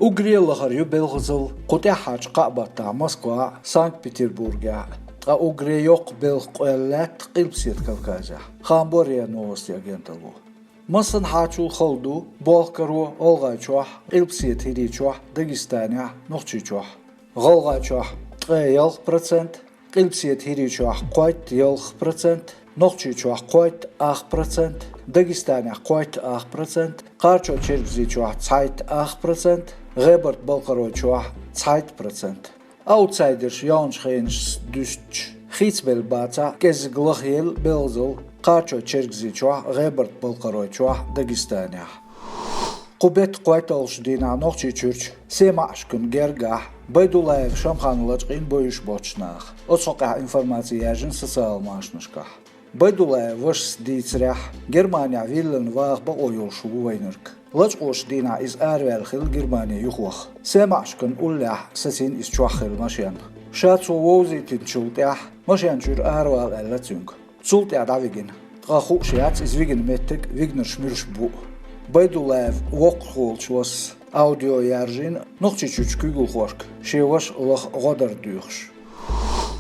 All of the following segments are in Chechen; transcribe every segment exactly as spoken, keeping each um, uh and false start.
Уггаре лахара ю белхазал кху тӀаьххьарчу кхаа баттахь Москвахь а, Санкт-Петербургехь а, ткъа уггаре йоккха белхан къоьлла лаьтта Къилбаседа Кавказехь. Хамбо РИА Новости агенталло. Массанхьачул хала ду болх каро ГӀалгӀайчохь, Къилбаседа ХӀирийчохь, Дагестанехь, Нохчийчохь. ГӀалгӀайчохь ткъе ялх процент, Къилбаседа ХӀирийчохь кхойтта ялх процент, Нохчийчохь кхойтта ах процент, Дагестанехь кхойтта ах процент, Кхарачо-Чергазийчохь цхьайтта ах процент, ГӀебарта-Балкхаройчохь цхьайтта процент. Аутсайдерш йогӀучу хенашца дуьстича, хийцабелла бацахь, кӀеззиг лахъелла белхазал Кхарачо-Чергазийчохь, ГӀебарта-Балкхаройчохь, Дагестанехь. Кху беттан кхойтталгӀачу дийнахь Нохчийчуьрчу Семашкан гергахь Байдуллаев Шамхана лачкъийна бойуш боцчу наха. Оцу хьокъехь информаци яьржина социалан машанашкахь. Байдуллаевн вашас дийцарехь, Германехь виллина ваха бакъо йолуш ву вайнарг. Лачкъошчу дийнахь иза араваьлла хилла Германи юхаваха. Семашкан уллехь сацийна иза чохь хилла машен. Ша цо вовзийтинчул тӀаьхьа машен чуьра аравала аьлла цуьнга. Цул тӀаьхьа дӀавигина. Ткъа хууш яц иза вигина меттиг, вигнарш муьлш бу. Байдуллаевн воккхахволчу васас аудио яьржина Нохчийчуьрчу куьйгалхошка, шен ваша лаха гӀо дар доьхуш.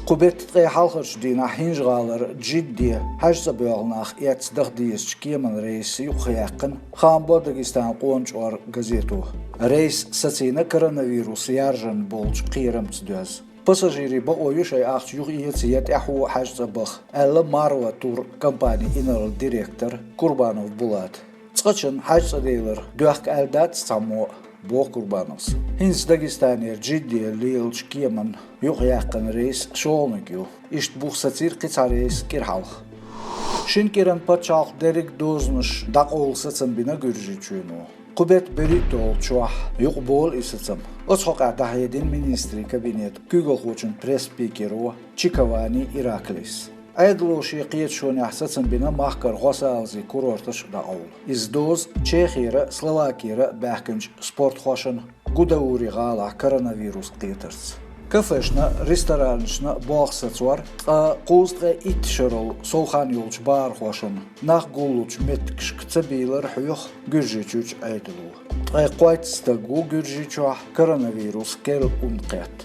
Кху беттан ткъе хьалхарчу дийнахь ХӀинжа-ГӀалара Джидде хьаьж цӀа боьлху нах эцна даха дезачу кеманан рейс юкъахъяьккхина Хамбо Дагестан къона чкъор газето. Рейс сацийна коронавирус яржана болчу кхерамца доьзна. Пассажирийн бакъо ю шайн ахча юхаэца я тӀаьхьо хьаьж цӀа баха, аьлла Марва тур компанин инарла директор Курбанов Булата. Цкъачунна хьаьж цӀа делар доьхку аьлла дац цхьаммо а, боху Курбановс. ХӀинца Дагестанера Джидде лелачу кеманна юкъаяьккхина рейс шолгӀаниг ю. Иштта бух сацийра кхин цхьа рейс кӀира хьалха. Шина кӀиранан пачхьалкх дерриг а дозанаш дӀакъовла сацам бина Гуьржийчоьно. Кху беттан берхӀитталгӀачохь юкъаболу и сацам. Оцу хьокъехь дӀахьедина министрийн кабинетан куьйгалхочун пресс-спикеро Чиковани Ираклийс. Ӏедало шен кхеташонехь сацам бина махкара гӀо-салазийн курорташ а дӀакъовла. Иза доза Чехера а, Словакера а баьхкинчу спортхошна Гудаури гӀалахь коронавирус кхетарца. Кафешна а, ресторанашна а болх сацор, ткъа кхузткъе итт шарал сов хан йолчу бахархошна нах гуллучу меттигашка ца бийлар хьоьху Гуьржийчуьрчу Ӏедало. Ткъе кхойтта стаг ву Гуьржийчохь коронавирус керла ун кхетта.